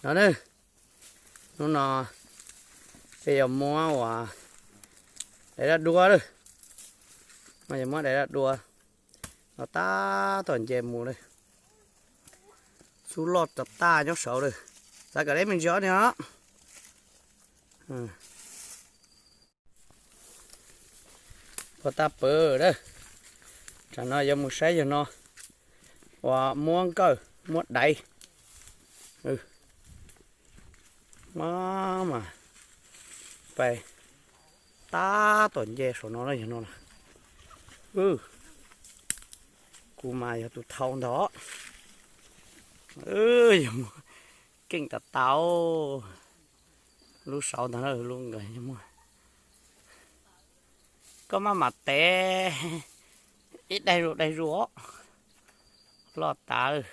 No na, hnub no peb yuav muab ua daim dab dua lawm. Mas yuav muab daim dab dua no tab tom nce mus lawm. Xub loj tas tas nyob saud lawm. Xav kom deb me ntsis os niag os. Puas tas pawg a. Tsam no yuav mus saib yog no uas muab nkawj muab daiv. Mas pais tab tom nce saum no na yog no na. Kuv mas yog tus thau ntag. Yog keej tas tas. Lub saud ntag na, lub nkawd muag. Koj maj mam tev ib daig zuj daig zuj. Loj tas.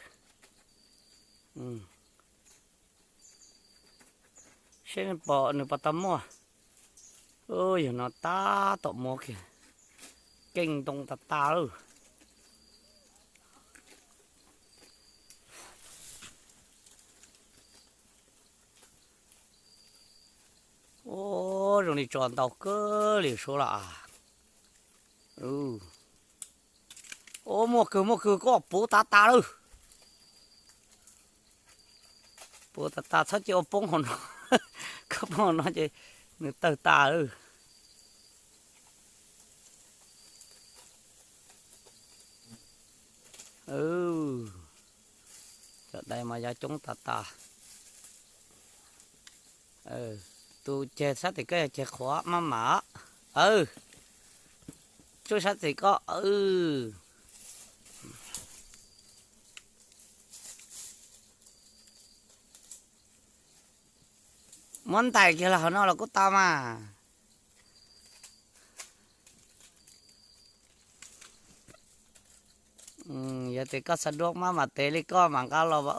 Seb nws pom, nws pom tau muaj. Yog no tab tom muab kiag. Keej ntoo tas tas lawm. Ua zoo li tso ntau kawg li suab lawm. Ua muaj kawg muaj kawg, koj puv tas tas lawm. Puv tas tas txhob cia ua poob hauv no. Koj poob hauv no ces nws tawg tas lawm. Cov dais mas yav coob tas tas. Tus ceg sab tim koj yog ceg qhuav maj mam. Tsuj sab tim koj. Muab ntais kiag los hauv no los kuj tau mas. Yog tias koj xav duab maj mam tev li koj mas nqa los as,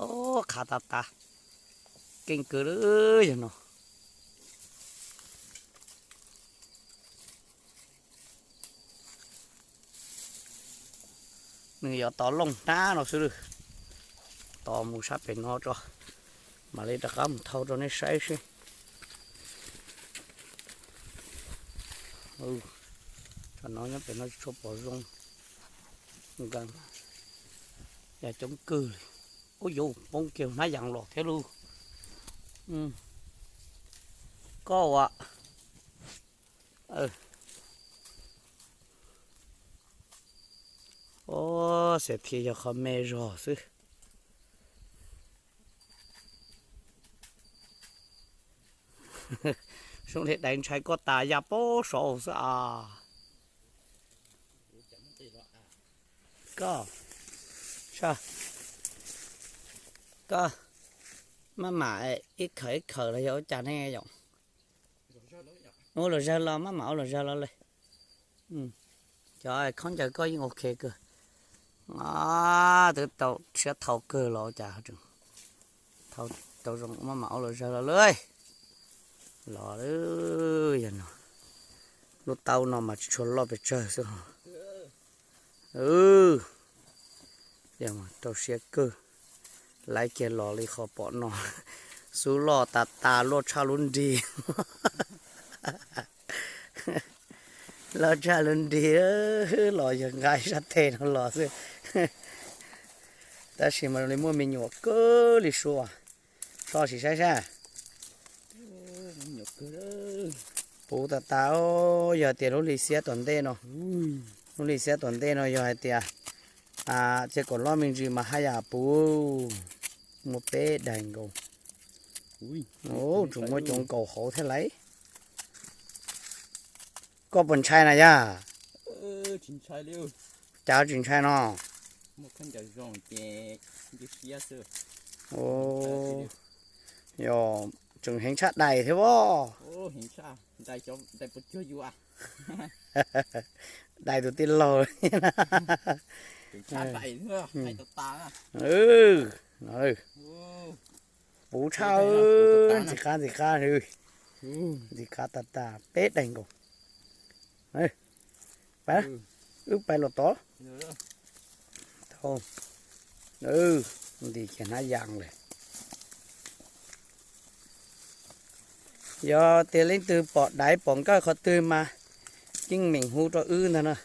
qhav tas tas. Keej kawg li yog no. Nws yuav tos looj hnab no xwb. Tos mus sab pem no tso, mam li rov qab mus thau rau nej saib seb. Tsam no nyob pem no tsis tshua pom zoo. Yam coob kawg li. Ub yuv, poob kiag hnab yas los thiab lauj. Koj ua. Xiam thiab yog qhov me zog xwb. Zoo li dais ntshai koj tas ya paub saud xwb as. Koj, koj maj mam ib khawm ib khawm los yog ua cas ne yom? Ua luam zawg los, maj mam ua luam zawg los li. Cov khaub ncaws koj yeej ok kawg. Twb tau siab thau kawg los ua cas, tau zoo maj mam ua luam zawg los li. Los yog no, lub taub no mas tsis tshua loj pes tsawg xwb. Rau siab kawg. Laiv kiag los li qhov pom no, xub loj tas tas, loj tshaj lub nrig. Loj tshaj lub nrig, los yog nqa sab tes no los xwb. Tab sis mas li muaj me nyuam kawg li sua. So sim saib sab. Puv tas tas, yog tias lub hli xiab tom ntej no, lub hli xiab tom ntej no yog hais tias ces kom loj me ntsis mas haj yam puv. Muaj peb daim nkaus. Tsuas muaj cov nkaus hauv thiab lauj. Koj puas ntshai na yog? Cas tsis ntshai no? Yog tseem heev tshaj dais thiab as. Dais tus tij laug. Puv tshaj, ntxim qab ntxim qab, ntxim qab tas tas peb daim nkaus. Wb pais los tod. Nti kiag hnab yas lawm. Yog tias leej twg pom daiv pom nkawj qhov twg mas yeej meem hu rau wb ntag no.